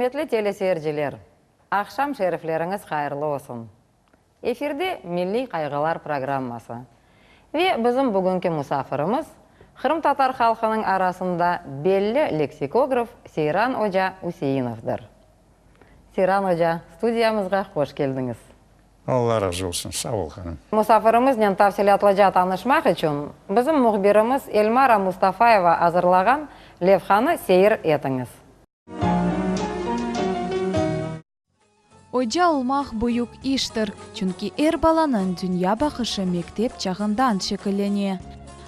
Ürmetli teleseyirciler, aqşam şerifleriñiz hayırlı olsun! Efirde Milliy qayğılar programması ve bizim bugünki musafirimiz, qırımtatar halqınıñ arasında belli leksikograf Seyran oca Üseinovdır. Seyran oca, studiyamızğa hoş keldiñiz! Alla razı olsun, sağ ol, hanım. Musafirimiznen tafsilâtlıca tanışmaq içün bizim mühbirimiz Elmara Mustafayeva azırlağan levhanı seyir etiñiz. Oca olmaq büyük iştir, çünki er balanıñ dünya baqışı mektep çağından şekillene.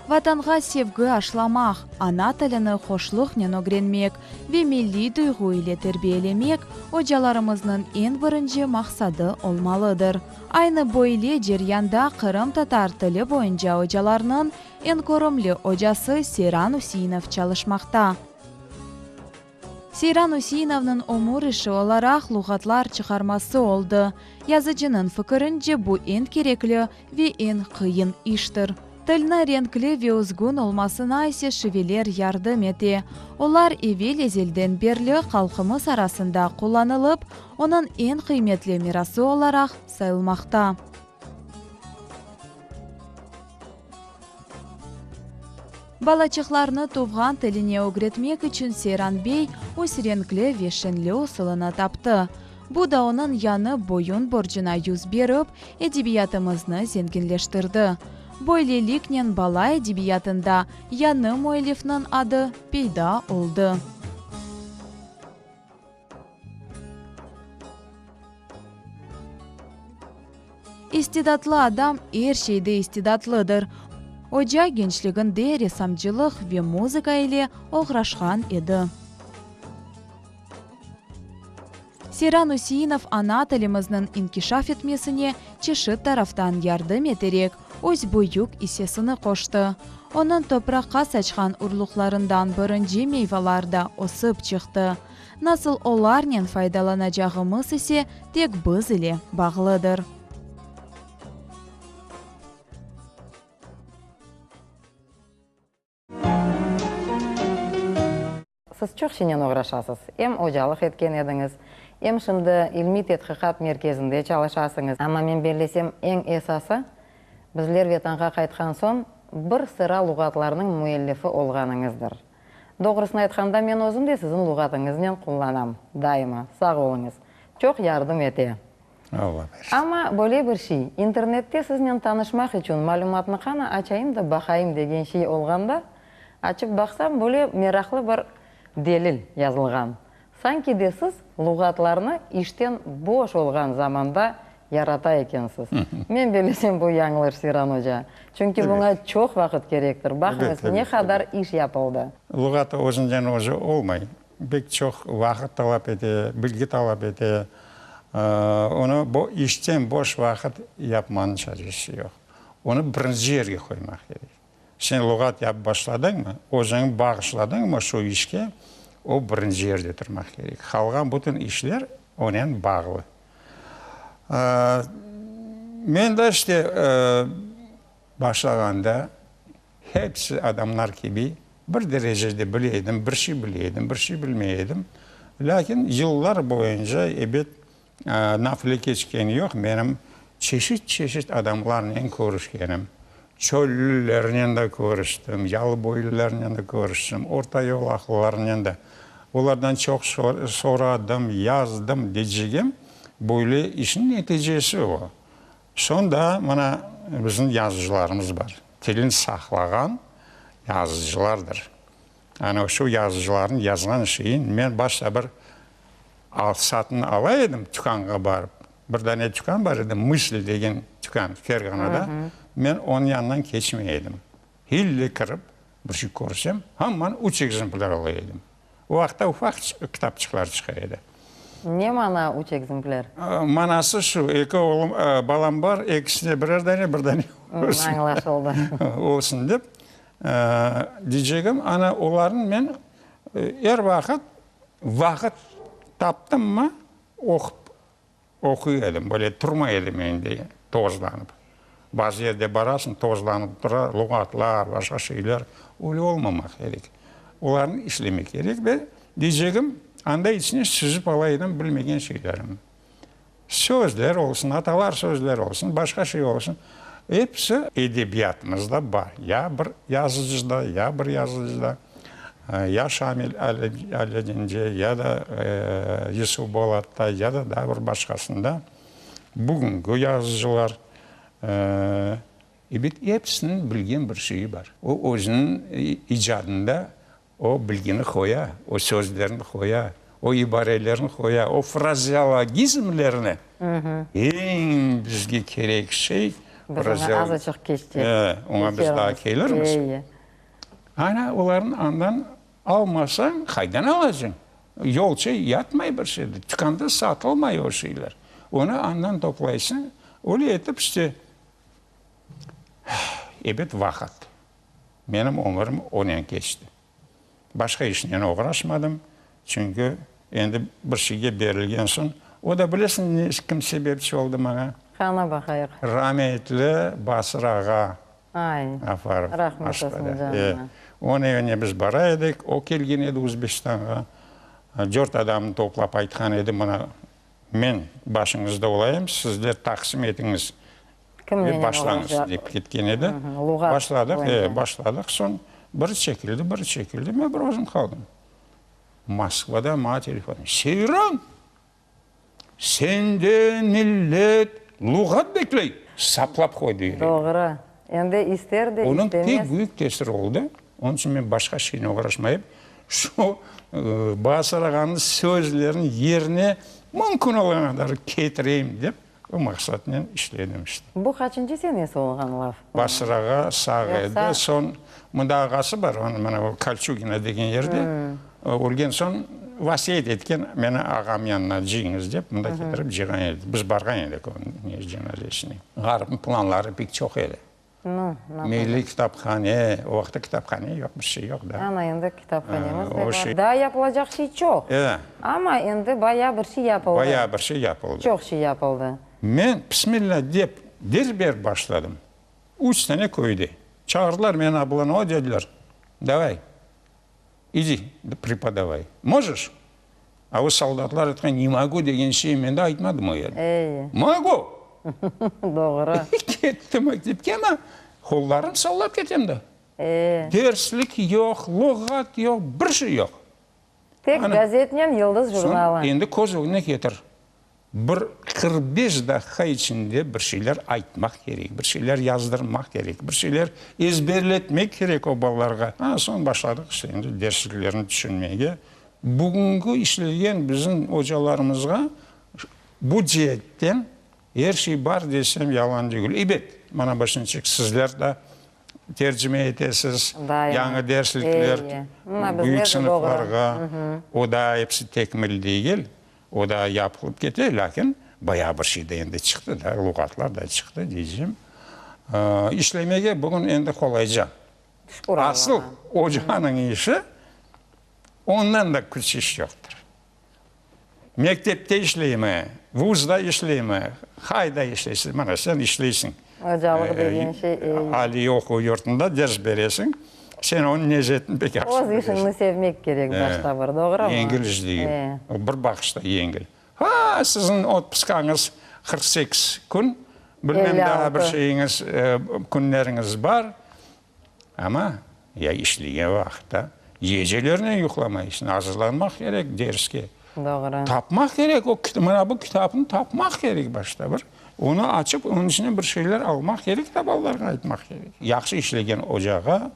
Vatanğa sevgi aşlamaq, ana tilini hoşluqnen ögrenmek ve milliy duyğu ile terbiyelemek ocalarımıznıñ eñ birinci maqsadı olmalıdır. Aynı böyle ceryanda qırımtatar tili boyunca ocalarnıñ eñ körümli ocası Seyran Üseinov çalışmaqta. Seyran Üseinovnıñ ömür işi olaraq luğatlar çıqarması oldı. Yazıcınıñ fikirince, bu eñ kerekli ve eñ qıyın iştir. Tilni renkli ve özgün olmasına ise şiveler yardım ete. Olar evel-ezelden berli halqımız arasında qullanılıp, onıñ eñ qıymetli mirası olaraq sayılmaqta. Balaçıqlarnı tuvğan tiline ögretmek içün Seyran bey öz renkli ve şeñli usulını taptı. Bu da onıñ yañı boyun borcuna yüz berip, edebiyatımıznı zenginleştirdi. Böyleliknen bala edebiyatında yañı müellifniñ adı peyda oldı. İstidatlı adam er şeyde istidatlıdır. Oca gençliginde ressamcılıq ve muzıka ile oğraşqan edi. Seyran Üseinov ana tilimizniñ inkişaf etmesine çeşit taraftan yardım eterek, öz büyük issesini qoştı. Onıñ topraqqa saçqan urluqlarından birinci meyvalar da ösip çıqtı. Nasıl olarnen faydalanacağımız ise tek biz ile bağlıdır. Siz çoq şeynen oğraşasız, em ocalıq etken ediñiz, em şimdi ilmiy tedqiqat merkezinde çalışasıñız. Amma men bellesem, eñ esası, bizler Vetanğa qaytqan soñ bir sıra luğatlarnıñ müellifi olğanıñızdır. Doğrusını aytqanda, men özüm de siziñ luğatıñıznen qullanam daima. Sağ oluñız. Çoq yardım ete. Alla bersin. Amma böyle bir şey, internette siznen tanışmaq içün malümatnı qana açayım da baqayım degen şey olğanda, açıp baqsam, böyle meraqlı bir delil yazılğan. Sanki de siz luğatlarnı işten boş olğan zamanda yarata ekensiz. Men bellesem, bu yañlış, Seyran oca. Çünki buña çoq vaqıt kerektir. Baqıñız, ne qadar iş yapıldı. Luğat özünden özü olmay. Pek çoq vaqıt talap ete, bilgi talap ete. Onı bu işten boş vaqıt yapmanıñ çaresi yoq. Onı birinci yerge qoymaq kerek. Sen luğat yapıp başladıñmı, özüñi bağışladıñmı şu işke, o birinci yerde turmaq kerek. Qalğan bütün işler onen bağlı. Men de işte başlağanda hepsi adamlar kibi bir derecede bile edim, bir şey bile edim, bir şey bilmey edim. Lâkin yıllar boyunca, ebet, Nafile keçkeni yoq, menim çeşit-çeşit adamlarnen körüşkenim. Çöllülernen de körüştim, yalıboylularnen de körüştim, ortayolaqlılarnen de. Olardan çoq soradım, yazdım deycegim, böyle işniñ neticesi o. Soñ da mına bizim yazıcılarımız bar, tilin saqlağan yazıcılardır. Ana şu yazıcılarnıñ yazğan şeyin men başta bir satın ala edim tükânğa barıp. Bir dane tükân bar edi, Мысль degen tükân Ferğanada. Men onıñ yanından keçmey edim. İlle kirip bir şey körsem, aman üç ekzemplâr ala edim. O vaqıtta ufaq kitapçıqlar çıqa edi. Ne mana üç ekzemplâr? Manası şu, eki oğlum, balam bar, ekisine birer dane, bir dane özüm. Añlaşıldı. Olsun dep. Deycegim, ana olarnı men er vaqıt, vaqıt taptımmı, oqup, oquy edim, böyle turmay edi mende tozlanıp. Bazı yerde barasıñ, tozlanıp tura, luğatlar, başqa şeyler, öyle olmamaq kerek. Olarnı işlemek kerek ve deycegim. Anda içine süzip ala edim bilmegen şeylerimni. Sözler olsun, atalar sözleri olsun, başqa şey olsun, episi edebiyatımızda bar. Ya bir yazıcıda, ya bir yazıcıda, ya Şamil Alâdince, ya da Yusuf Bolatta, ya da daa bir başqasında. Bugünki yazıcılar, ebet, episiniñ bilgen bir şeyi bar. O özüniñ icadında O bilgini qoya, o sözlerni qoya, o ibarelerni qoya, o frazeologizmlerni, eñ bizge kerek şey, Biz oña azaçıq keçtik. E, oña biz daa kelirmiz. Ana, olarnı andan almasañ, qaydan alacañ? Yolça yatmay bir şey, tükânda satılmay o şeyler. Onı andan toplaysıñ, öyle etip işte, ebet, vaqıt. Menim ömürim onen keçti. Başqa işnen oğraşmadım, çünki endi bir şeyge berilgen soñ, o da bilesiñ kim sebepçi oldı maña? Qana baqayıq. Rametli Basır ağa Ay, Gafarov, rahmet olsun Aşqada. canına. Onıñ evine biz bara edik, o kelgen edi Özbekistanğa. Dört adamnı toplap aytqan edi, mına, men başıñızda olayım, sizler taqsim etiñiz Kimnen Başlañız, dep ketken edi. Başladıq, e, başladıq. Soñ biri çekildi, biri çekildi. Men bir özüm qaldım. Moskvadan maña telefon. Seyran, senden millet luğat bekley! Saplap qoydı yüregime. Doğru. Endi ister de, Onıñ istemez. pek büyük tesiri oldı. Onıñ içün men başqa şeynen oğraşmayıp, şu Basır ağanıñ sözlerini yerine mümkün olğan qadar ketireyim dep, Bu maqsatnen işledim işte. Bu qaçıncı senesi olğan laf? Basır ağa sağ edi. Soñ mında ağası bar, onıñ mına o Kolçugino degen yerde. Ölgen soñ vasiyet etken, meni ağam yanına cıyıñız dep, mında ketirip cıyğan edi. Biz barğan edik onıñ cenazesine. Ğaripniñ planları pek çoq edi. Nu, nasıl? Milliy kitaphane, o vaqıtta kitaphane yoq, bir şey yoq da. Ana, endi kitaphanemiz de O bar. şey. Daa yapılacaq şey çoq. E. Amma endi bayağı bir şey yapıldı. Bayağı bir şey yapıldı. Çoq şey yapıldı. Men, bismillâ dep, ders berip başladım. Üç tane köyde. Çağırdılar meni Ablanova, dediler, davay, idi, prepodavay. Mojeş? A o soldatlar aytqan, ne mogu degen şey men de aytmadım o yerde. Ey. Mogu! Doğru. Kettim mektepke ama qollarım sallap ketem da. E. Derslik yoq, luğat yoq, bir şey yoq. Tek gazetnen Yıldız jurnalı. Soñ endi köz ögüne ketir. Bir 45 daqqa içinde bir şeyler aytmaq kerek, bir şeyler yazdırmaq kerek, bir şeyler ezberletmek kerek o balalarğa. Ana soñ başladıq işte endi dersliklerni tüşünmege. Bugünki işlegen bizim ocalarımızğa bu ceetten er şey bar desem yalan degil. Ebet, mana başınçıq sizler de tercime etesiz, yañı derslikler büyük sınıflarğa, o daa episi tekmil degil. O daa yapılıp kete, lâkin bayağı bir şey de endi çıqtı da, luğatlar da çıqtı, deycem. İşlemege bugün endi qolayca. Asıl ocanıñ işi, ondan da küç iş yoqtır. Mektepte işleymi, vuzda işleymi, qayda işleysiñ, mana sen işleysiñ. Ocalıq degen şey, e. Aliy oquv yurtunda ders beresiñ, sen onıñ lezetini pek yahşı Öz bilesiñ. işiñni sevmek kerek başta bir, doğrumı? Yengil iş degil. O bir baqışta yengil. Ha, siziñ otpuskañız 48 kün, bilmem daa bir şeyiñiz, künleriñiz bar. Amma ya işlegen vaqıtta gecelernen yuqlamaysıñ, azırlanmaq kerek derske. Doğru. Tapmaq kerek, o mına bu kitapnı tapmaq kerek başta bir. Onı açıp, onıñ içinden bir şeyler almaq kerek da balalarğa aytmaq kerek. Yahşı işlegen ocağa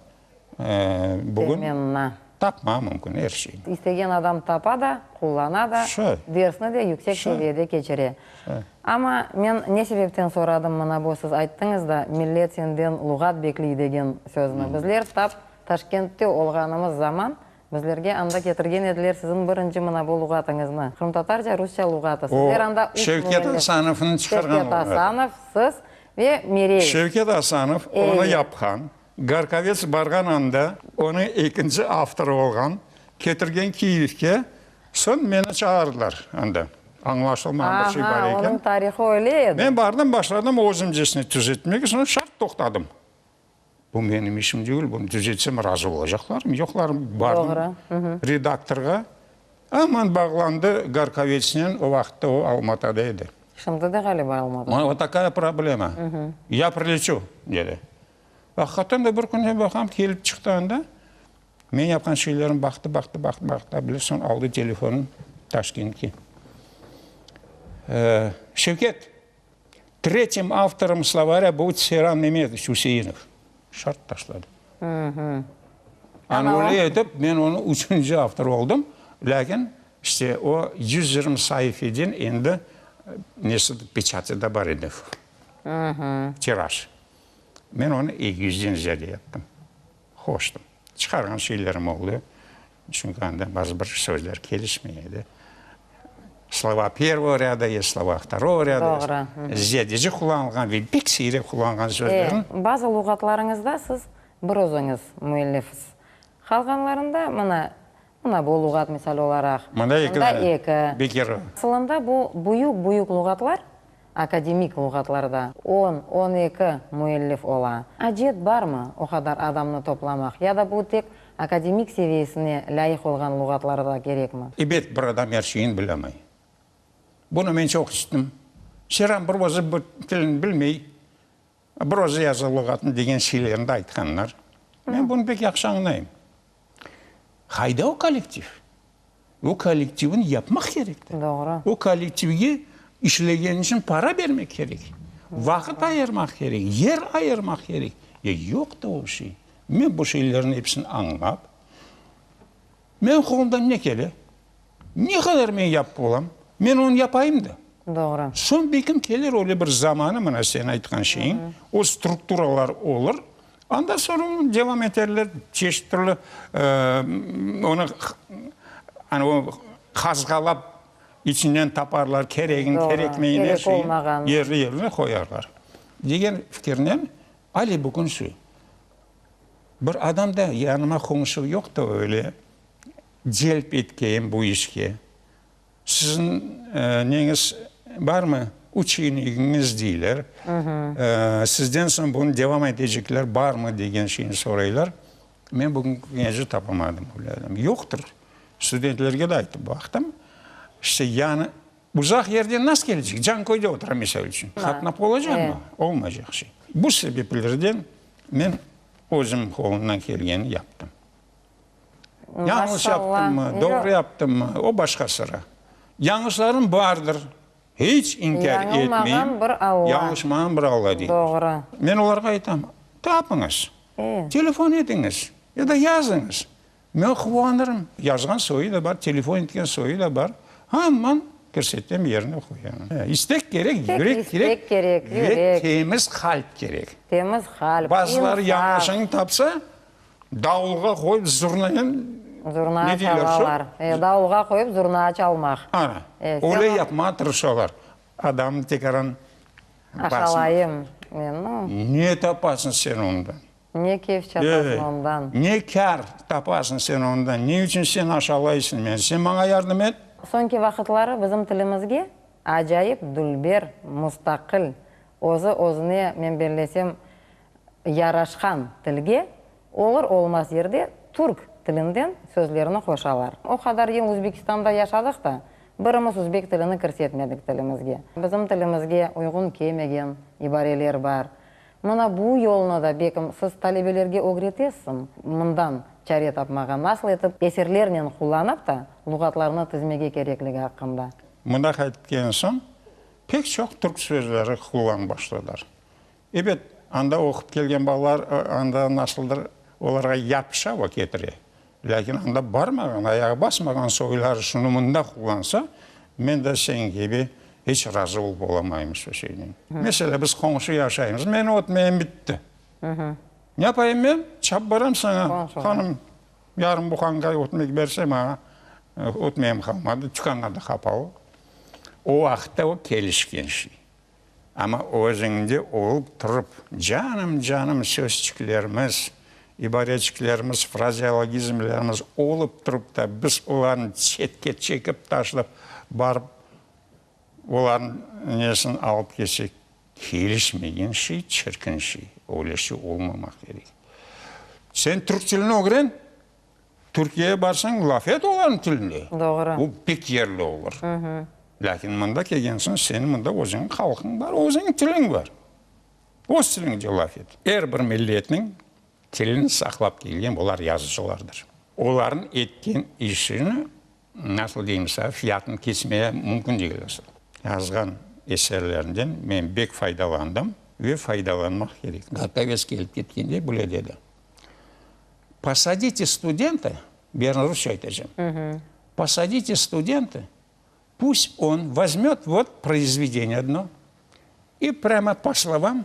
bugün Temenna. tapmaq mümkün er şeyni. İstegen adam tapa da, qullana da, Şay. dersni de yüksek Şay. seviyede keçire. Şay. Amma men ne sebepten soradım mına bu siz ayttıñız da, millet senden luğat bekliy degen sözni. Bizler tap Taşkentte olğanımız zaman bizlerge anda ketirgen ediler siziñ birinci mına bu luğatıñıznı, qırımtatarca-rusça luğatı. O, Sizler anda üç Şevket müellif, Asanovnıñ çıqarğan Şevket luğatı. Asanov, siz ve Mireyev. Şevket Asanov onı yapqan, Garkovets barğan anda onıñ ekinci avtorı olğan, ketirgen Kiyevke, soñ meni çağırdılar anda. Añlaşılmağan bir şey bar Aha, eken. onıñ tarihı öyle edi. Men bardım, başladım özümcesine tüzetmege, soñ şart toqtadım. Bu menim işim degil, bunı tüzetsem razı olacaqlarmı, yoqlarmı? Bardım Doğru. redaktorğa. Aman bağlandı Garkovetsnen, o vaqıtta o Almatada edi. Şimdi de ğaliba Almatada. Vot takaya problema. Ya prileçu, dedi. Aqiqaten de bir kün baqam, kelip çıqtı anda. Men yapqan şeylerim baqtı, baqtı, baqtı, baqtı, bilirsiñ, aldı telefonın Taşkentke. Şevket, tretim avtorım slovarâ будет Seyran Memetoviç Üseinov. Şart taşladı. Ana öyle etip, men onı üçünci avtor oldım. Lâkin, işte, o 120 saifeden endi nesi, peçatı da bar edi, tiraj. Men onı eki yüzden ziyade yaptım. Qoştım. Çıqarğan şeylerim oldı, çünki anda bazı bir sözler kelişmey edi. Slova pervogo râda est, slova vtorogo râda est. Doğru. Ziyadece qullanılğan ve pek siyrek qullanılğan sözlerniñ. Bazı luğatlarıñızda siz bir özüñiz müellifsiz. Qalğanlarında, mına, mına bu luğat misal olaraq, Mında eki mında eki. Bekirov. Asılında bu büyük-büyük luğatlar Akademik luğatlarda on, 12 müellif ola. Acet barmı o qadar adamnı toplamaq ya da bu tek akademik seviyesine lâyıq olğan luğatlarda kerekmi? Ebet, bir adam er şeyni bilemey. Bunı men çoq işittim. Seyran bir özü bir tilni bilmey, bir özü yaza luğatnı degen şeylerni de aytqanlar. Men bunı pek yahşı añlayım. Qayda o kollektiv? O kollektivni yapmaq kerek de. Doğru. O kollektivge işlegen içün para bermek kerek. Vaqıt ayırmaq kerek, yer ayırmaq kerek. E, yoq da o şey. Men bu şeylerniñ episini añlap, menim qolumdan ne kele, ne qadar men yapıp olam, men onı yapayım da. Doğru. Soñ belkim kelir öyle bir zamanı, mına sen aytqan şeyiñ, o strukturalar olur, Anda soñ devam eterler, çeşit türlü onı hani o qazğalap içinden taparlar keregin, kerekmeyini, er şeyi yerli-yerine qoyarlar degen fikirnen ale bugün şu. Bir adam da yanıma qonşu yoq da öyle celp etkeyim bu işke. Siziñ neñiz barmı, uçenigiñiz deyler. Sizden soñ bunı devam etecekler barmı degen şeyni soraylar. Men bugünki küngece tapamadım öyle adam. Yoqtır. Studentlerge de aytıp baqtım. İşte, yañı uzaq yerden nasıl kelecek? Canköyde otura, misal içün. Qatnap olacaqmı? Olmaycaq şey. Bu sebeplerden men özüm qolumdan kelgenini yaptım. Yañlış yaptımmı, doğru yaptımmı, o başqa sıra. Yañlışlarım bardır, hiç inkâr etmeyim. Yañılmağan bir Alla. Yañlışmağan bir Alla deyler. Doğru. Men olarğa aytam, tapıñız, telefon etiñiz ya da yazıñız. Men quvanırım. Yazğan soyu da bar, telefon etken soyu da bar. Aman kirsetem, yerine qoyam. İstek kerek, yürek kerek ve temiz qalp kerek. Temiz qalp, Bazıları yañlışıñnı tapsa, Davulğa qoyıp zurnanen Zurna ne deyler şu? çalalar. E, davulğa qoyıp zurna çalmaq. Ana, E, sen öyle yapmağa tırışalar. Adamnı tekaran basmaq. Aşalayım men, nu. Ne tapasıñ sen ondan? Ne keyf çatasıñ ondan? Ne kâr tapasıñ sen ondan? Ne içün sen aşalaysıñ meni? Sen maña yardım et. Soñki vaqıtları bizim tilimizge acayip dülber, mustaqil, özü özüne, men bellesem, yaraşqan tilge olur-olmaz yerde türk tilinden sözlerni qoşalar. O qadar yıl Özbekistanda yaşadıq da, birimiz özbek tilini kirsetmedik tilimizge. Bizim tilimizge uyğun kelmegen ibareler bar. Mına bu yolnı da bekim siz talebelerge ögretesiñ, mından çare tapmağa, nasıl etip eserlernen qullanıp da luğatlarnı tizmege kerekligi aqqında. Mında qaytıp kelgen soñ pek çoq türk sözleri qullanıp başladılar. Ebet, anda oqup kelgen balalar anda nasıldır olarğa yapışa o ketire. Lâkin anda barmağan, ayağı basmağan soyları şunı mında qullansa, men de sen kibi hiç razı olıp olamayım şu şeynen. Meselâ, biz qoñşu yaşaymız, menim ötmegim bitti. Ne yapayım men? Çapıp baram saña, hanım, yarım buhanka ötmek berse maña, ötmegim qalmadı, tükânlar da qapalı. O vaqıtta o kelişken şey. Amma özüñde olıp turıp, canım-canım sözçiklerimiz, ibareçiklerimiz, frazeologizmlerimiz olıp turıp da, biz olarnı çetke çekip taşlap, barıp olarnıñ nesini alıp kelsek, kelişmegen şey, çirkin şey. Öyle şey olmamaq kerek. Sen türk tilini ögren. Türkiyege barsañ, laf et olarnıñ tilinde. Doğru. Bu pek yerli olur. Lâkin mında kelgen soñ, seniñ mında özüñiñ halqıñ bar, özüñiñ tiliñ bar. Öz tiliñde laf et. Er bir milletniñ tilini saqlap kelgen bular yazıcılardır. Olarnıñ etken işini, nasıl deyim saña, fiyatını kesmege mümkün degil asıl. Yazğan eserlerinden men bek faydalandım ve faydalanmaq kerek. Garkaves kelip ketkende böyle dedi, Posadite studenta, ben rusça aytacam, posadite studenta, pust on vozmet vot proizvedeniye odno i prâmo po slovam,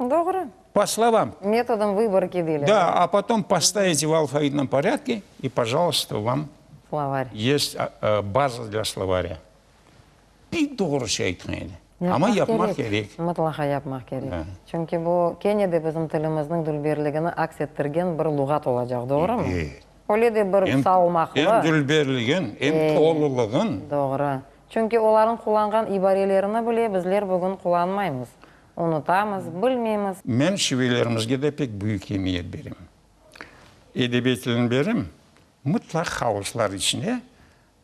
Doğru. po slovam. Metodom vıborki deyler. Da, a potom postavite v alfavitnom porâdke i, pojaluysta, vam Slovar. Est baza dlâ slovarâ. Pek doğru şey aytqan edi. Amma yapmaq kerek. Mıtlaqa yapmaq kerek. Çünki bu kene de bizim tilimizniñ dülberligini aks ettirgen bir luğat olacaq, doğrumı? Ebet. Öyle de bir salmaqlı. Em dülberligin, em tolulığın. Doğru. Çünki olarnıñ qullanğan ibarelerini bile bizler bugün qullanmaymız. Unutamız, bilmeymiz. Men şivelerimizge de pek büyük emiyet berem. Edebiyat tilini berem, mıtlaq havuzlar içine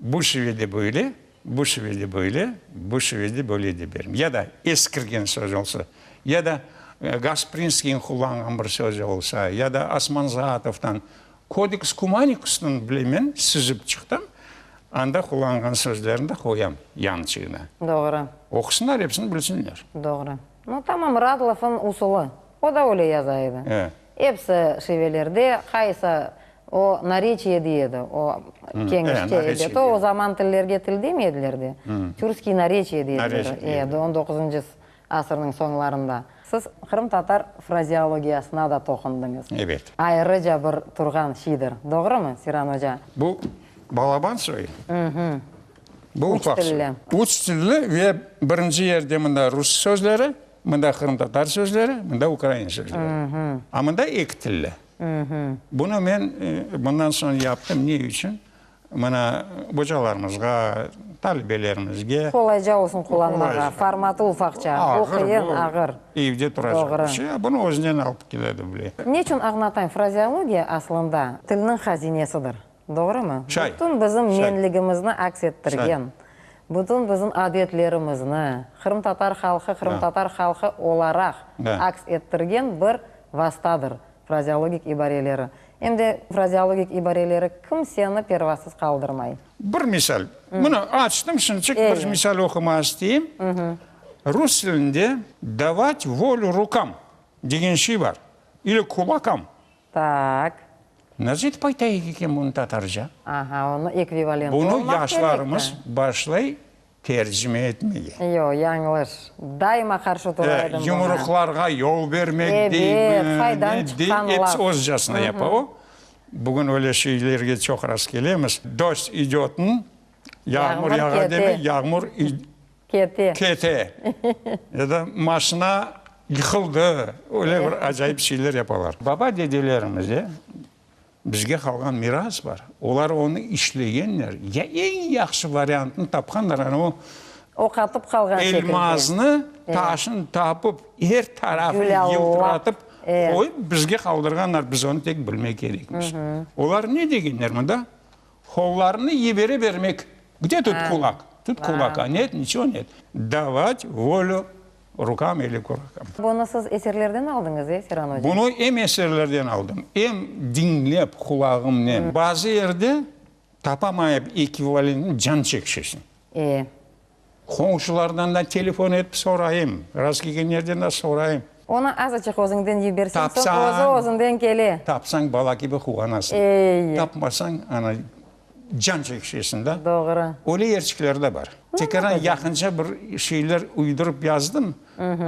Bu şivede böyle, bu şivede böyle, bu şivede böyle dep berim. Ya da eskirgen söz olsa, ya da Gasprinskiyniñ qullanğan bir sözü olsa, ya da Osman Zaatovdan Kodeks Kumanikusnıñ bile men süzip çıqtım, anda qullanğan sözlerini de qoyam yançığına. Doğru. Oqusınlar, episini bilsinler. Doğru. Nu, tamam, Radlovnıñ usulı. O da öyle yaza edi. E. Episi şivelerde, qaysı O, nareçiye dey edi, o, keñişçe elbet. O, o zaman tillerge til demey ediler de. Türskiy nareçiye dey ediler, e, on doquzıncı asırnıñ soñlarında. Siz qırımtatar frazeologiyasına da toqundıñız. Ebet. Ayrıca bir turğan şeydir. Doğrumı, Siran oca? Bu balaban soy. Bu ufaq soy. Üç tilli ve birinci yerde mında rus sözleri, mında qırımtatar sözleri, mında ukrain sözleri. A mında eki tilli. Bunı men bundan soñ yaptım. Ne içün? Mına, ocalarımızğa, talebelerimizge. Qolayca olsun qullanmağa, formatı ufaqça, bu qıyın, ağır. Evde turacaq bir şey, bunı özünen alıp keledi bile. Ne içün añlatayım, frazeologiya aslında tilniñ hazinesidir, doğrumı? Şay. Bütün bizim menligimizni aks ettirgen, bütün bizim adetlerimizni, qırımtatar halqı qırımtatar halqı olaraq aks ettirgen bir vastadır frazeologik ibareleri. Em de frazeologik ibareleri kimseni pervasız qaldırmay. Bir misal. Mına, açtım şimcik bir misal oqumağa isteyim. Rus tilinde davat volü rukam degen şey bar. İli kulakam. Tak. Nasıl etip aytayıq eken bunı tatarca? Aha, onı ekvivalenti olmaq kerek. Bunı yaşlarımız başlay tercime etmege. Yoq, yañlış. Daima qarşı tura edim buña. Yumruqlarğa yol bermek deymi, ne dey, episi özcasına yapa o. Bugün öyle şeylerge çoq rastkelemiz. Dojd idötnıñ, yağmur yağa demey, yağmur kete. Kete. Ya da maşina yıqıldı. Öyle bir acayip şeyler yapalar. Baba-dedelerimizde Bizge qalğan miras bar. Olar onı işlegenler, ya eñ yahşı variantını tapqanlar, yani o O qatıp qalğan şekilde. Elmaznı, taşını tapıp, er tarafını yıltıratıp qoyıp, bizge qaldırğanlar, biz onı tek bilmek kerekmiz. Olar ne degenler mında? Qollarını yibere bermek. Gde tut kulak? Tut kulaka net, niçego net. Davat volü Rukam ili kurakam. Bunı siz eserlerden aldıñız, e, Seyran oca? Bunı em eserlerden aldım, em diñlep qulağımnen. Bazı yerde tapamayıp ekvivalentini can çekişesiñ. E. Qoñşulardan da telefon etip sorayım, rastkelgenlerden de sorayım. Onı azaçıq özüñden yiberseñ, soñ özü özünden kele. Tapsañ, bala kibi quvanasıñ. E. Tapmasañ, ana, Can çekişesiñ da. Doğru. Öyle yerçikler de bar. Tekaran yaqınca bir şeyler uydurıp yazdım,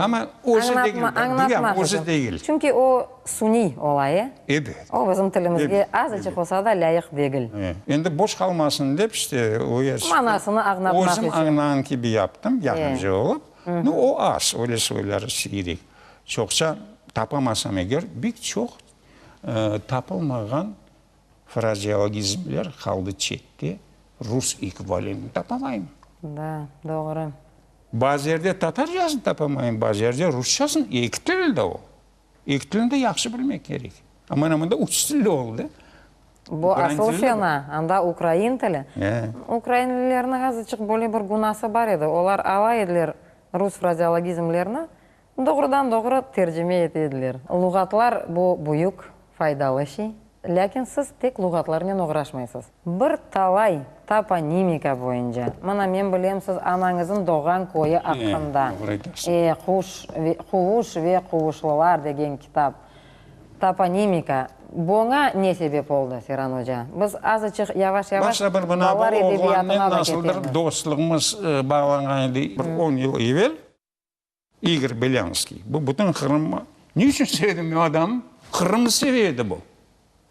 amma özü degil, bilem, özü degil. Çünki o suniy ola, e? Ebet. O bizim tilimizge azaçıq olsa da lâyıq degil. Endi boş qalmasın dep, işte, o yerçikni. Manasını añlatmaq içün. Özüm añlağan kibi yaptım, yaqınca olıp. Nu, o az, öyle soyları siyrek. Çoqça tapamasam eger, bek çoq tapılmağan Frazeologizmler qaldı çette, rus ekvivalentini tapamayım. Da, doğru. Bazı yerde tatarcasını tapamayım, bazı yerde rusçasını, eki tilli de o. Eki tilni de yahşı bilmek kerek. Amma mında üç tilli oldı. Bu asıl fena, anda ukrain tili. Ukrainlilerniñ azıçıq böyle bir gunası bar edi, olar ala ediler rus frazeologizmlerni, doğrudan-doğru tercime ete ediler. Luğatlar bu büyük, faydalı şey, lâkin siz tek luğatlarnen oğraşmaysız. Bir talay toponimika boyunca, mına men bilem siz anañızıñ doğğan köyü aqqında, e, Quş ve Quvuş ve quvuşlılar degen kitap, Toponimika, buña ne sebep oldı, Seyran oca? Biz azıçıq yavaş-yavaş Başta bir mına bu balalar oğlannen edebiyatına da nasıldır ketemiz. dostluğımız bağlanğan edi bir on yıl evel. İgor Belânskiy, bu bütün Qırım, ne içün sevdim men o adamnı? Qırımnı seve edi bu.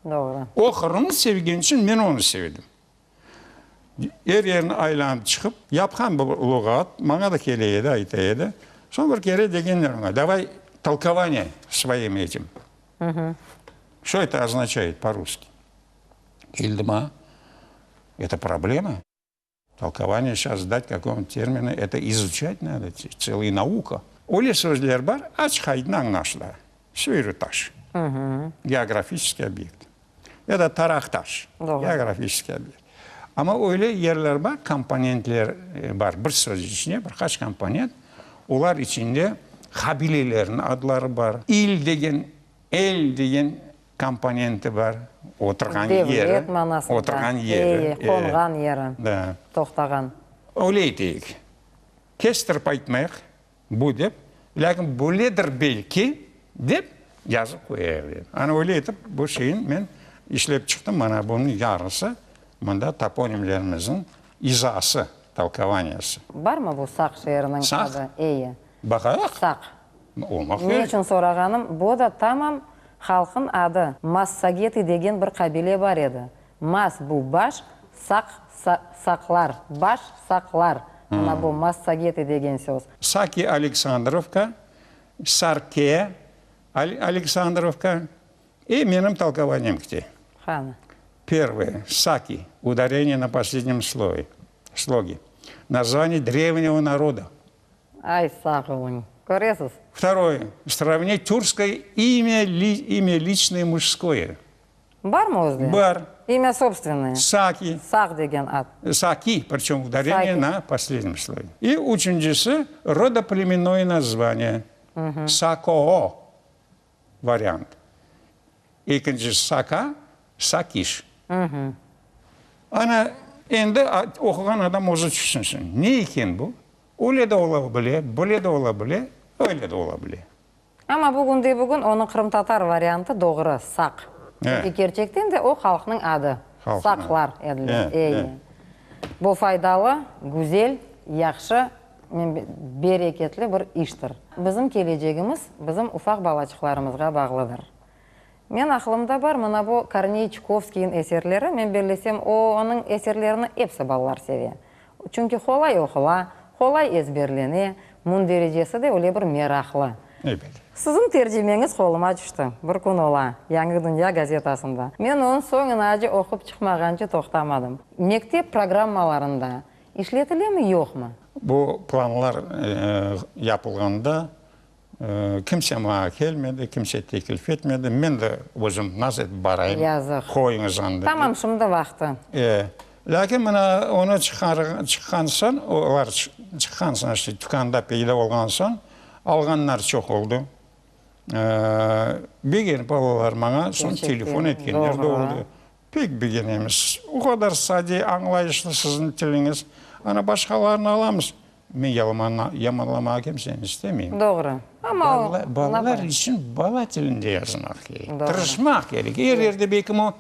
Doğru. O Qırımnı sevgeni içün men onı sevdim. Er yerni aylanıp çıqıp, yapqan bir luğat, maña da kele edi, ayta edi. Soñ bir kere degenler oña, davay tolkovaniye svoim etim. Şo eto oznaçayet po-russki? Keldi maña, eto problema, tolkovaniye şas dat kakomu terminu, eto izuçat nado, tselıy nauka. Öyle sözler bar, açıq-aydın añlaşıla, Süyrütaş, geografiçeskiy obyekt. Ya da Taraqtaş, geografiçeskiy obyekt. Amma öyle yerler bar, komponentler bar, bir söz içinde bir qaç komponent, olar içinde qabilelerniñ adları bar, il degen, el degen komponenti bar, oturğan yeri, Devlet manasında, oturğan yeri, qonğan yeri, toqtağan. Öyle eteyik, kestirip aytmayıq, Bu dep, lâkin böyledir belki, dep yazıp qoyayıq dedim. Ana öyle etip bu şeyni men işlep çıqtım. Mana bunıñ yarısı mında toponimlerimizniñ izası, tolkovaniyası. Barmı bu Saq şeeriniñ Saq? adı? Eyi. Baqayıq. Saq. Olmaq Ne kerek. içün sorağanım, bu da tamam halqın adı. Massageti degen bir qabile bar edi. Mas, bu baş, saq, saqlar, baş saqlar. Mına bu massageti degen söz. Saki Aleksandrovka, Sarke Aleksandrovka i menim tolkovaniyem kite. Qani. Pervoye, Saki, udareniye na poslednем sloge, sloge, nazvaniye drevnего naroda. Ay, sağ oluñ. Köresiz. Vtoroye, sravnить türsköye imya, imya liçnoye mujskoye. Barmı özde? Bar. İmya sobstvennoye. Saki. Saq degen ad. Saki, pričem udareniye na poslednем sloge. I üçüncisi, rodoplemennoye nazvaniye. Sakoo variant. Ekincisi Saka, Sakiş. Ana, endi oquğan adam özü tüşünsin, ne eken bu? Öyle de ola bile, böyle de ola bile, öyle de ola bile. Amma bugünde-bugün onıñ qırımtatar variantı doğru, Saq. Çünki kerçekten de o halqnıñ adı. Saqlar ediler. Eyi. Bu faydalı, güzel, yahşı, bereketli bir iştir. Bizim kelecegimiz bizim ufaq balaçıqlarımızğa bağlıdır. Men aqlımda bar, mına bu Korney Çukovskiyniñ eserleri, men bellesem, o, onıñ eserlerini episi balalar seve. Çünki qolay oqula, qolay ezberlene, mündericesi de öyle bir meraqlı. Ebet. Siziñ tercimeñiz qoluma tüşti, bir kün ola, Yañı dünya gazetasında. Men onı soñunace oqup çıqmağance toqtamadım. Mektep programmalarında işletilemi, yoqmı? Bu planlar yapılğanda Kimse maña kelmedi, kimse teklif etmedi. Men de özüm nasıl etip barayım, Yazıq. qoyuñız anda dep. Tamam, şimdi vaqtı. E, lâkin mına onı çıqqan soñ, olar çıqqan soñ, işte tükânda peyda olğan soñ, alğanlar çoq oldı. Begenip alalar maña, soñ telefon etkenler de oldı. Pek begenemiz. O qadar sade, añlayışlı siziñ tiliñiz. Ana başqalarını alamız. Men yamanlamağa kimseni istemeyim. Doğru. Amma o. Balalar içün bala tilinde yazmaq kerek. Tırışmaq kerek. Er yerde belkim o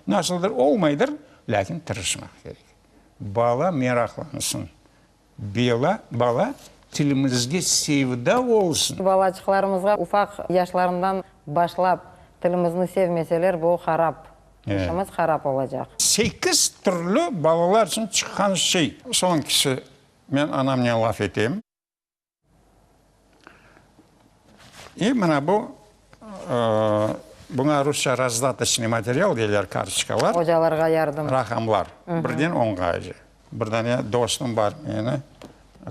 nasıldır olmaydır, lâkin tırışmaq kerek. Bala meraqlansın. Bela, bala tilimizge sevda olsun. Balaçıqlarımızğa ufaq yaşlarından başlap tilimizni sevmeseler, bu harap, işimiz harap olacaq. Sekiz türlü balalar içün çıqqan şey. Soñkisi, men anamnen laf etem. İ mına bu, buña rusça razdatoçnıy material deyler, kartoçkalar. Ocalarğa yardım. Raqamlar, birden onğace. Bir dane dostum bar meni,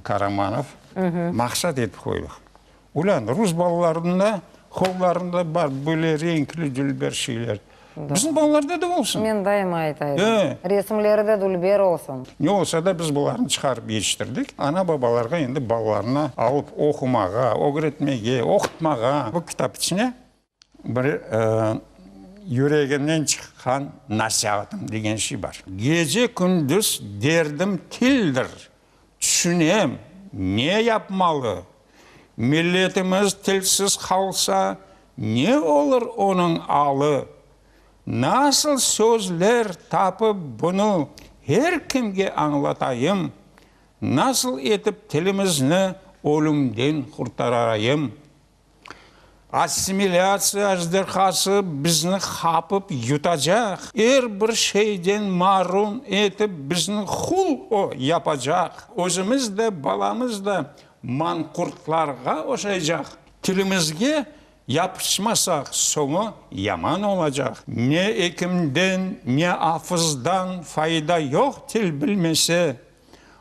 Karamanov, maqsat etip qoydıq. Ulân, rus balalarında qollarında bar böyle renkli dülber şeyler. Bizim balalarda da olsun. Men daima ayta edim, resimleri de dülber olsun. Ne olsa da biz bularnı çıqarıp yetiştirdik. Ana-babalarğa endi balalarını alıp oqumağa, ögretmege, oqutmağa. Bu kitap içine bir yüregimden çıqqan nasiatım degen şey bar. Gece-kündüz derdim tildir, tüşünem, ne yapmalı? Milletimiz tilsiz qalsa, ne olur onıñ alı? Nasıl sözler tapıp bunı her kimge añlatayım? Nasıl etip tilimizni ölümden qurtarayım? Assimilâtsiya ajderhası bizni qapıp yutacaq, er bir şeyden marum etip bizni qul o yapacaq. Özümiz de, balamız da manqurtlarğa oşaycaq. Tilimizge yapışmasaq, soñu yaman olacaq. Ne ekimden, ne afızdan fayda yoq til bilmese.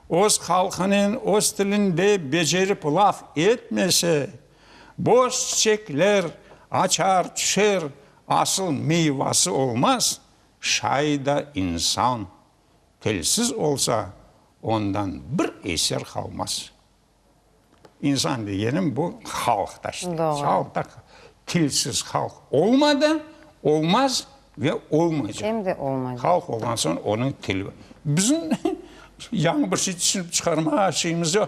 Öz halqınen öz tilinde becerip laf etmese, boş çiçekler açar tüşer, asıl meyvası olmaz, şay da insan tilsiz olsa, ondan bir eser qalmaz. İnsan degenim bu halq da işte. Halq da tilsiz halq olmadı, olmaz ve olmaycaq. Em de olmaycaq. Halq olğan soñ onıñ tili bar. Bizim yañı bir şey tüşünip çıqarmağa şeyimiz yoq.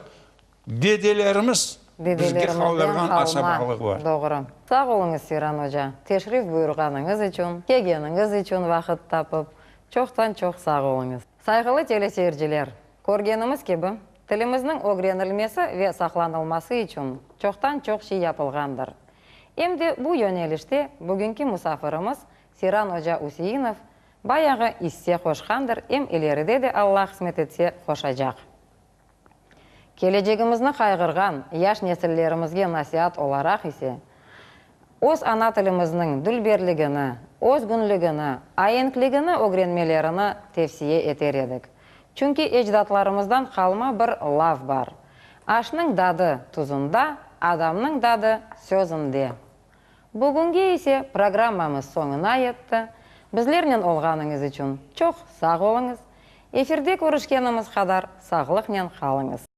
Dedelerimiz bizge qaldırğan asabalıq bar. Doğru. Sağ oluñız, Seyran oca, teşrif buyurğanıñız içün, kelgeniñiz içün vaqıt tapıp. Çoqtan-çoq sağ oluñız. Sayğılı teleseyirciler, körgenimiz kibi, Tilimizniñ ögrenilmesi ve saqlanılması içün çoqtan-çoq şey yapılğandır. Em de bu yönelişte bugünki musafirimiz Seyran oca Üseinov bayağı isse qoşqandır, em ileride de Alla qısmet etse qoşacaq. Kelecegimizni qayğırğan yaş nesillerimizge nasiat olaraq ise, öz ana tilimizniñ dülberligini, özgünligini, aenkligini ögrenmelerini tevsiye eter edik. Çünki ecdatlarımızdan qalma bir laf bar, Aşnıñ dadı tuzunda, adamnıñ dadı sözünde. Bugünge ise programmamız soñuna yetti. Bizlernen olğanıñız içün çoq sağ oluñız. Efirde körüşkenimiz qadar sağlıqnen qalıñız.